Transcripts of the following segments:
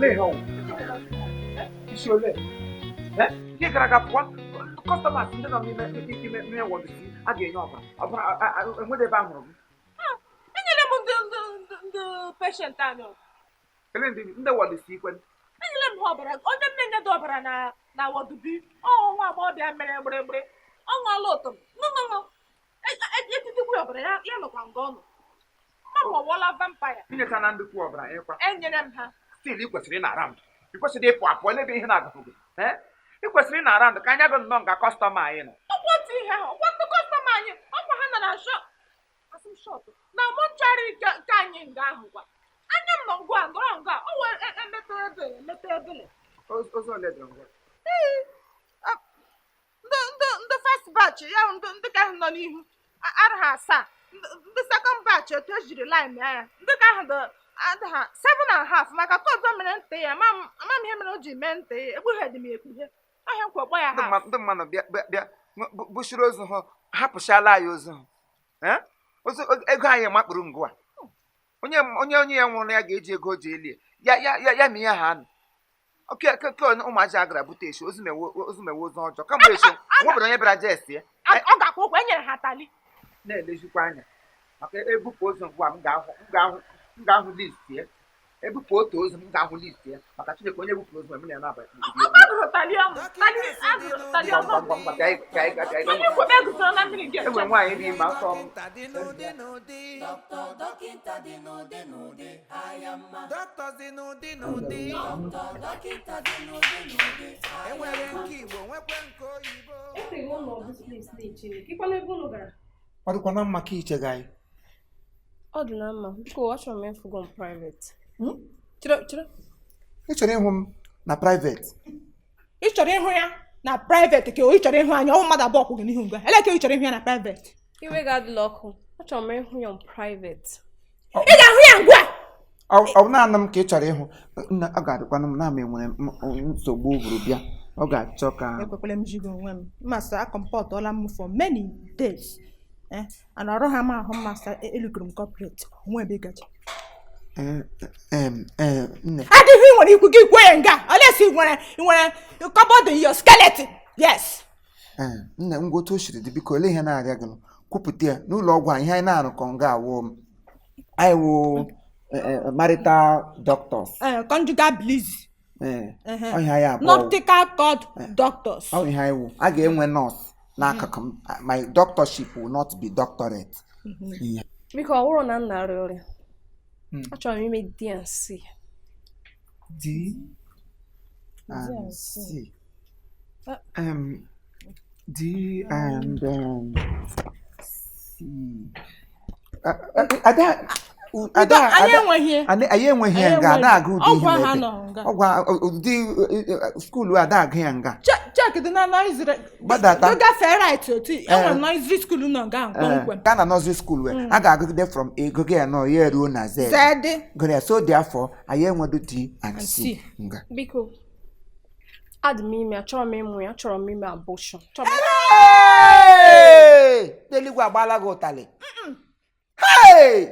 Lee ihe ọwụ. Isi ole? Ihe gara aga pụọ, customers ndị nọ n'ime ime ime ward C a ga-enye ọbara ọbara enweghị ebe a hụrụ gị. Enyere m ndị patient anyị ọbara. Ele ndị ward C kwe? Enyere m ha ọbara. Onye m na-enyedo ọbara na ward B, ọ nwa agbọghọbịa mere gbịrịgbịrị, ọ ṅụọla ụtụm ṅụṅụṅụ etitikwu ọbara ya, ya nọkwa nga ọ nọ mma ma ọwụọla vampire. Inyecha na ndịkwu ọbara ịkwa? Enyere m ha. Still, ị kwesịrị ị na-ara ndụ, ị kwesịrị ịpụ apụ. Ele ebe ihe na-agụgụ gị? Ị kwesịrị ị na-ara ndụ ka anya gị nnọọ nga customer anyị nọ. Ọkwa otu ihe ahụ, ọkwa ndị customer anyị, ọkwa ha nọ na shop, asị m shop na mortuary nke anyị nga ahụ kwa anya m nọ ngwa nọrọ nga o wee emete ebele emete ebele. Ozu ole dị ngwa? Ndị first batch ya bụ ndị ka ahụ nọ n'ihu ara ha asaa, ndị second batch otu ejiri line ya, ndị ka ahụ dị adị ha 7.5, maka ka ọzọ mere ntị ya ama m ihe mere o ji mee ntị ya ekpughe dị m ekpughe ọhịa nkwa kpọ ya Ndị ha. Ndị mmadụ bịa bịa bịa bushiri ozu ha, hapụchala anyị ozu ha. Ozu ego anyị makpụrụ ngwa onye ya nwụrụ ya ga-eji ego o ji elie ya ya ya ya ma ihe ha nọ oke ke ụmụaja a gara bute eshi ozu mewe ozu mewe ozu ọjọọ kamgbe eshi nwebere onye bịara jes ya. Ọ ga-akwụ ụgwọ, enyere ha tally. Na-elezikwa anya maka ebupụ ozu ngwa m ga-ahụ list ya. Ebupụ otu ozu, m ga-ahụ list ya, maka Chineke, onye bupụrụ ozu m na ya n'abalị. Ọ gụrụ tally ọnụ, tally agụrụ tally ọnụ. Ngwa ngwa ngwa, bịa ka anyị bịa. Onye kwebe eguzoro na mmiri gị. Enwe nwaanyị dị ime afọ m. Dọkịta dị n'ụdị n'ụdị. Dọkịta, dọkịta dị n'ụdị n'ụdị, aya mma. Dọkịta dị n'ụdị n'ụdị. Dọkịta, dọkịta dị n'ụdị n'ụdị, aya Enwere mma. nke Igbo, nwekwe nke oyibo. Eteghị ụlọ this place na-echere gịkwana ebe unu gara. Ọ dịkwa na mma ka iche gị anyị. Ọ dị na mma. Biko, achọrọ m ịfụgo m private. Chere, chere. Ị chọrọ ịhụ m na private? Ị chọrọ ịhụ ya na private ka ị chọrọ ịhụ anya ọnwụ mmadụ abụọ kwụ gị n'ihu nga ele ka ị chọrọ ịhụ ya na private? Iwe gị adịla ọkụ. Achọrọ m ịhụ ya on private. Ị ga-ahụ ya ngwa. Ọ bụ naanị m ka ị chọrọ ịhụ? Nna, ọ ga-adịkwanụ m na ma enwere m nsogbu buru bịa, ọ ga-achọ ka Ekwekwala m jigo onwe m mmasị akọmpọtụọla m for many days, eh, and ọrụ ha m ahụ mmasị elugoro m corporate onwe ebe ị gaje. Ee, em, ee, nne. Adịghị ị nwere ikwu gị kwuo ya nga olesi ị nwere cupboard in your skeleton, yes. Ee, nne, ngwa, otu o siri dị, biko, olee ihe na-arịa gị nụ? Kwupụta ya n'ụlọ ọgwụ a. Ihe anyị na-arụkọ nga awụ anyị wụ marital doctors. Eh, conjugal bliss. Ee. Ehe. Ọ ihe anyị abụọ wụ. Nautical cord doctors. Ọ ihe anyị wụ. A ga-enwe nọọsụ n'akụkụ m. My doctorship will not be doctorate. Ihe. Biko, ọ bụrụ na m na-arịa ọrịa, achọrọ m ime D&C. D and C. D and C. Ada, Ada, Anyị Ada, enweghị. Anyị enweghị ya Anyị nga. Ada enweghị. agụ ụdị ihe Ọgwụ ha n'ebe. nọ nga. Ọgwụ ụdị school ada agụ ya nga. Check dị na nursery. Gbadata. Go gafee right otu enwere nursery school nọ nga ahụ kpọmkwem. Gaa na nursery school wee a ga-agụgide from A gụgị ya nọ ya eruo na Z. Zedị. Gụrụ ya. So therefore, anyị enwedo D and C C. nga. Biko, adị m ime, achọrọ m ịmụ ya, achọrọ m ime abortion. Achọrọ m Hey! Eluigwe agbaala gị ụtalị. Hey!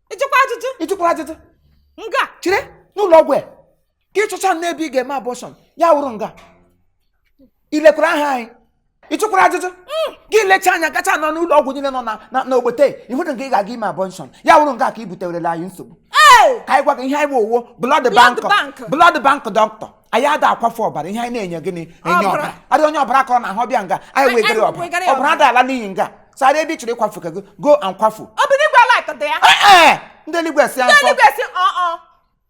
Ịjụkwa ajụjụ. Ị jụkwara ajụjụ. Nga. Chere, n'ụlọ ọgwụ a ka ịchọcha n'ebe ị ga-eme abortion ya wụrụ nga ị lekwara aha anyị. Ị jụkwara ajụjụ gị lecha anya gacha nọ n'ụlọ ọgwụ niile nọ na n'ogbete ịhụrụ nga ị ga-aga ime abortion ya wụrụ nga ka i butewerela anyị nsogbu. Ka anyị gwa gị ihe anyị bụ owo blood bank. Bank. Blood bank doctor, anyị ada akwafu ọbara. Ihe anyị na-enye gịnị? Enye Ọbara. ọbara. Adị onye ọbara kọrọ na ahụ ọbịa nga, anyị wegara Anyị ọbara. wegara ya. Ọbara ada ala n'iyi nga sara ebe ị chọrọ ịkwafu ka gị go and kwafu. Obinigwe light dị ya. Ee, ndị eluigwe si ya Ndị nsọ. eluigwe si ọ.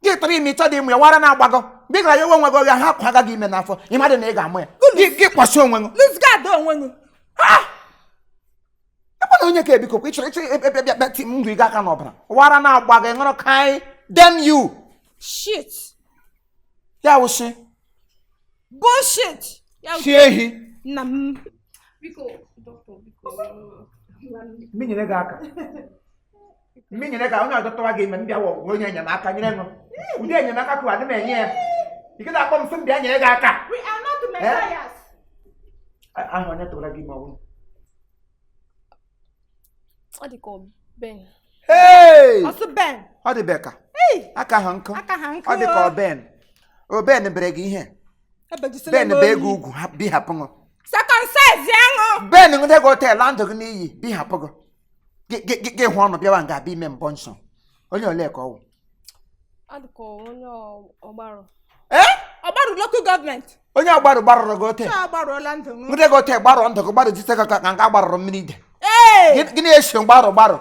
Gị tụrụ ime, ịchọ dị ịmụ ya, wara na-agbagọ mgbe ị gara ya onwe gị ọrịa ha kwaga gị ime n'afọ, ị madị na ị ga-amụ ya, gị kpọchie onwe gị. Lose guard onwe gị. Ebe na onye ka ebiko kwa ị chọrọ ịchọ ebe bịa bịa ti m nri gị aka n'ọbara, wara na-agba gị ṅụrụ kai, damn you. Shit. Ya wụsị. Bullshit ya. Si ehi. Nna m. Biko, dọkịta, biko. Mminyere gị aka, mminyere gị onye ọzọ tọwa gị ime, mbịa wọ onye enyemaka nyere ṅụ ụdị enyemaka kụwa adị m enye ya. Ị gị na-akpọ m sị m bịa nyere gị aka. We are not messiahs. Aha onye tụwara gị ime ọnwụ? Ọ dị ka ọ Ben. Hey! Ọsụ Ben. Ọ dị beka Hey! aka ha nkụ. Aka ha nkụ. Ọ dị ka ọ Ben. O Ben bere gị ihe. Ebejisila Ben m bụ oyi. ego ugwu ha bihapụ ṅụ. Second size aṅụ. Ben ṅụde gị hotel ndụ gị n'iyi bihapụ gị. Gị hụ ọnụ bịawa nga abịa ime mbọ nsọ. Onye ole ka ọ wụ? Adịka onye ọgbarụ. Ee? Ọgbaru local government. Onye ọgbarụ gbarụrụ gị hotel. Ọ gbarụọla ndụ m. Ṅụde gị hotel gbarụọ ndụ gị gbarụ jite gị ka nga gbarụrụ mmiri ide. Ee! Gịnị esi mgbarụ gbarụ?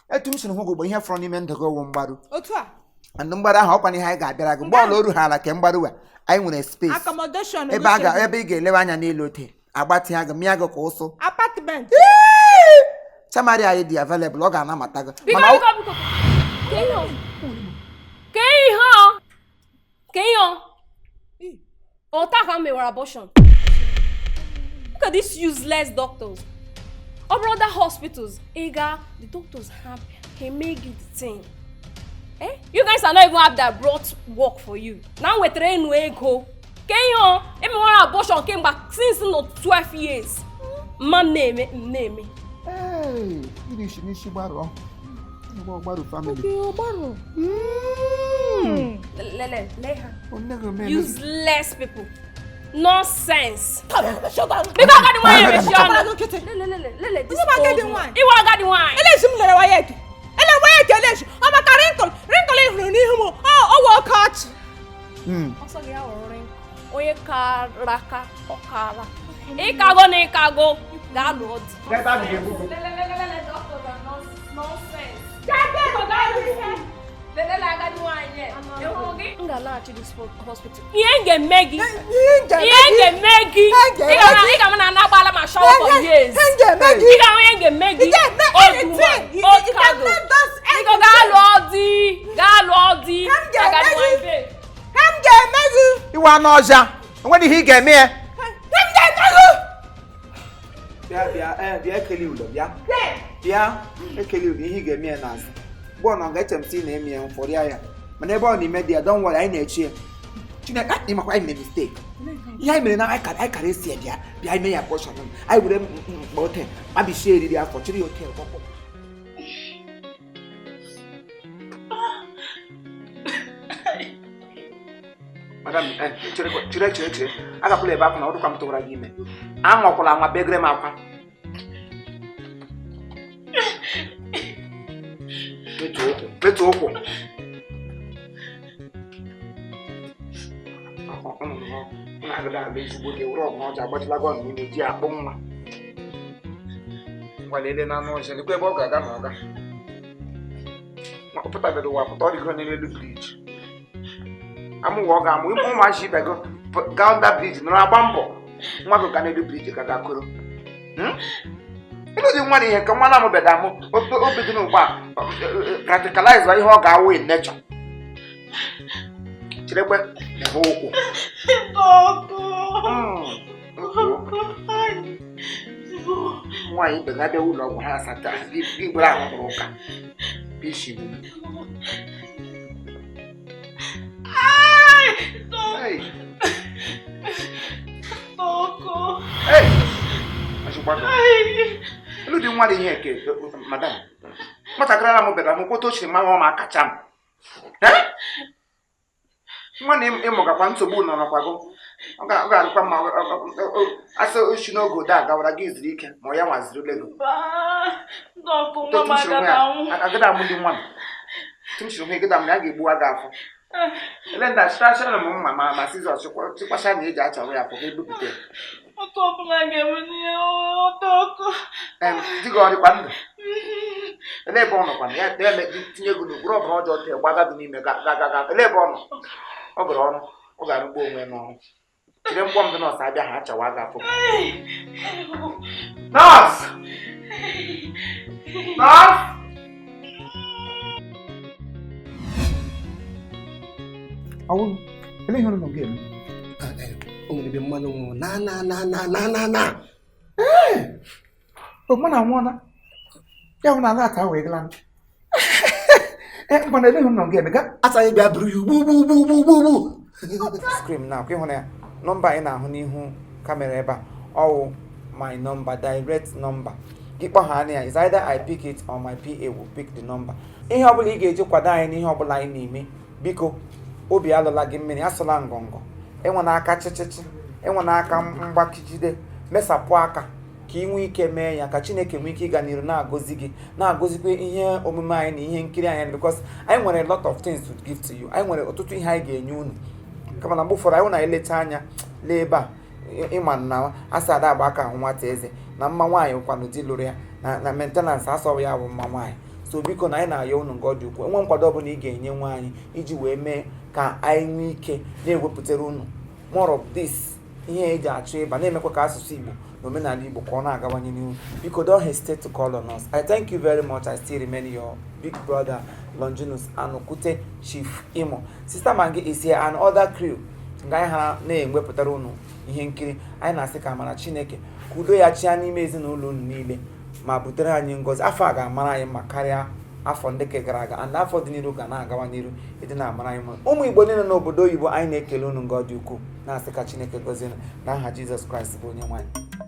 Etu m siri hụ gị ugbo ihe fọrọ n'ime ndụ gị wụ mgbarụ. Otu a. And mgbarụ ahụ ọkwa na ihe anyị ga-abịara gị mgbe ọla oru ha ala ke mgbarụ a anyị nwere space. Accommodation. Ebe a ga ebe ị ga-elewe anya n'elu ote agbatịa gị mịa gị ka ụsụ. Apartment. Chamari anyị dị available, ọ ga-anamata gị. Biko Mana ọ- biko biko. Ka ihe ọ? Ka ihe ọ? Ka ihe ọ? Ọta ka m mewara abortion. Look at these useless doctors. Ọ bụrụ other hospitals, ị gaa, the doctors have ha eme gị the thing. Eh? You guys are not even have that brought work for you. Na m wetara enu ego. Ka ihe ọ? Emewara abortion kemgbe since nọ 12 years. Mma m na-eme m na-eme. Hey, iri isi n'isi gbarụọ. Ngwa ọgbarụ family. Ọgbaru. Lele, lee ha. Nne gị omee Useless people. Nonsense. Biko Biko agadi nwaanyị emechi ọnụ. Agbara gị nkịtị. Lele, lele, lele, this Ndị bụ agadi old nwaanyị. woman. Iwe agadi nwaanyị. Eleshi m lere wayek. Ele wayek eleshi. Ọ maka rinkụl rinkụl ị hụrụ n'ihu m. Ọ wụ oke ọchị. Ọsọ gị ya ghọrọ rịnkụ. Onye kara aka, ọ kara. Ịkago na ịkago, gaa lụọ di. Ebe ahụ ga-egbu gị. Lele, lele, lele, doctors are nonsense. Biko gaa lụọ di. Lele, agadi nwaanyị. Ị hụrụ gị? M ga-alaghachi this hospital. Ihe m ga-eme gị. Ihe m ga-eme gị. Ị ga-ama na ana-agbala ma shower for years. Ihe m ga-eme gị. Ị ga-ahụ ihe m ga-eme gị. You ga-eme Old anything. woman, You old you cargo. cannot do Biko gaa lụọ di. Gaa lụọ di. Ka m ga-eme Agadi gị. nwaanyị babe. Ka m ga-eme gị. Iwe anụ ọja. Enweghị ihe ị ga-eme ya. Ka m ga-eme gị. Bịa bịa ee bịa ekele ụlọ bịa. Bịa ekele ụlọ ihe ị ga-eme ya n'azụ. Mgbe ọ nọ nga eche m sị na eme ya mfọrịa ya. Mana ebe ọ na-eme dị ya don't worry anyị na-eche ya. Chineke anyị makwa anyị mere mistake. Ihe anyị mere na anyị kara anyị kara esi ya bịa bịa ime ya abortion. Anyị were mkpa hotel kpabisie eriri afọ chịrị ya hotel kpọkpọ. Madam, chere chere chere chere agakwala ebe akwa na ọdụkwa m tụwara gị ime. Anwakwala anwa begere m akwa. Metụ ụkwụ, metụ ụkwụ. Na-agada ala ezigbo gị were ọgụ ọjọọ agbajila gị ọnụ n'ime ji akpụ nwa. Ngwa lele na anụ ọjọọ, lekwa ebe ọ ga-aga na ọga. Ma ọ pụtabeghị ụwa pụta ọ dịgo n'elu briji. Amụwa ọ ga-amụ ịmụ ụmụazị ibe gị gaa under briji nọrọ agba mbọ nwa gị ga n'elu briji ka ga-akụrụ. Ịlụzi nwa na ihe nke nwa na-amụbeghị amụ obi dị n'ugbu a practicalize ihe ọ ga-awụ in nature. Cherekwe na-ehụ ụkwụ. Nwaanyị ibe ga-abịa ụlọ ọgwụ ha asatọ gị gwere ahụ mụrụ ụka bishigbu. Hey! Hey! Achịkwa gị. Elu dị nwa dị ihe nke madam. Nwatakịrị ara mụbara amụ kwota ochiri mmanwụ ọma akacha m. Eh? Nwa na ịmụgakwa nsogbu nọ nọkwa gụ. Ọ ga-arụkwa mma asị oshi n'oge ode a gawara gị zuru ike ma ọ ya nwaziri ole gị. Agada amụ dị nwa m. Tụmchiri hụ egada m ya ga-egbuwa gị afọ. Ele nda chịrachara m mma ma sizọs chịkwasha na eji achawa ya afọ ka ebupụta ya. Di gị ọ dịkwa ndụ? Elee ebe ọ nọkwa na ya eme tinye ego n'okpuru ọbara ọjọọ tee gbaga gị n'ime ga ga ga ga. Elee ebe ọ nọ? Ọ gụrụ ọrụ, ọ ga-arụgbu onwe ya n'ọrụ. Jiri mkpọ m dị nọọsụ abịa ha achawa gị afọ. Nọọsụ! Nọọsụ! Ọwụ, elee ihe unu ga-eme? O nwere ebe mmanụ nwụrụ na na na na na na na. Ee! Mmanụ anwụọla. Ya bụ na ala ata wee gala. Ee, ngwa na elee ihe unu ga-eme ga? Asa anyị bịa buru ya ugbu ugbu ugbu ugbu ugbu ugbu. Screen na ịhụ na ya nọmba anyị na-ahụ n'ihu kamera ebe a ọwụ my number, direct number. Gị kpọọ ha anya ya, is either I pick it or my PA will pick the number. Ihe ọbụla ị ga-eji kwado anyị n'ihe ọbụla anyị na-eme, biko Obi alụla gị mmiri, asụla ngọngọ, enwena aka chịchịchị, enwena aka mgbakijide. Mesapụ aka ka ị nwee ike mee ya, ka Chineke nwee ike ịga n'iru na-agọzi gị, na-agọzikwa ihe omume anyị na ihe nkiri anyị, because anyị nwere a lot of things to give to you. Anyị nwere ọtụtụ ihe anyị ga-enye unu, kama na mgbe ụfọdụ anyị na-eleta anya lee ebe a, ịma na asị ada agba aka ahụ nwata eze na mma nwaanyị kwanụ di lụrụ ya na maintenance asọghị ya bụ mma nwaanyị. So biko, na anyị na-ayọ unu nke ọ dị ukwuu, enwe nkwado ọbụla ị ga-enye nwaanyị iji wee mee ka anyị nwee ike na-ewepụtara unu more of this ihe eji achọ ịba, na-emekwa ka asụsụ Igbo na omenala Igbo ka ọ na-agawanye n'ihu. Biko, don't hesitate to call on us. I thank you very much. I still remain your big brother, Longinus Anukute, Chief Imo. Sister Mangi is here and other crew nga anyị ha na-ewepụtara unu ihe nkiri anyị. Na-asị ka amara Chineke, ka udo ya chia n'ime ezinụlọ unu niile ma butere anyị ngọzi. Afọ a ga-amara anyị mma karịa afọ ndị ke gara aga, and afọ dị n'iru ga na-agawa n'iru ịdị na-amara anyị mma. Ụmụ Igbo niile n'obodo oyibo, anyị na-ekele unu nga ọ dị ukwuu, na-asị ka Chineke gọzie unu n'aha Jizọs Kraịst bụ onye nwe anyị.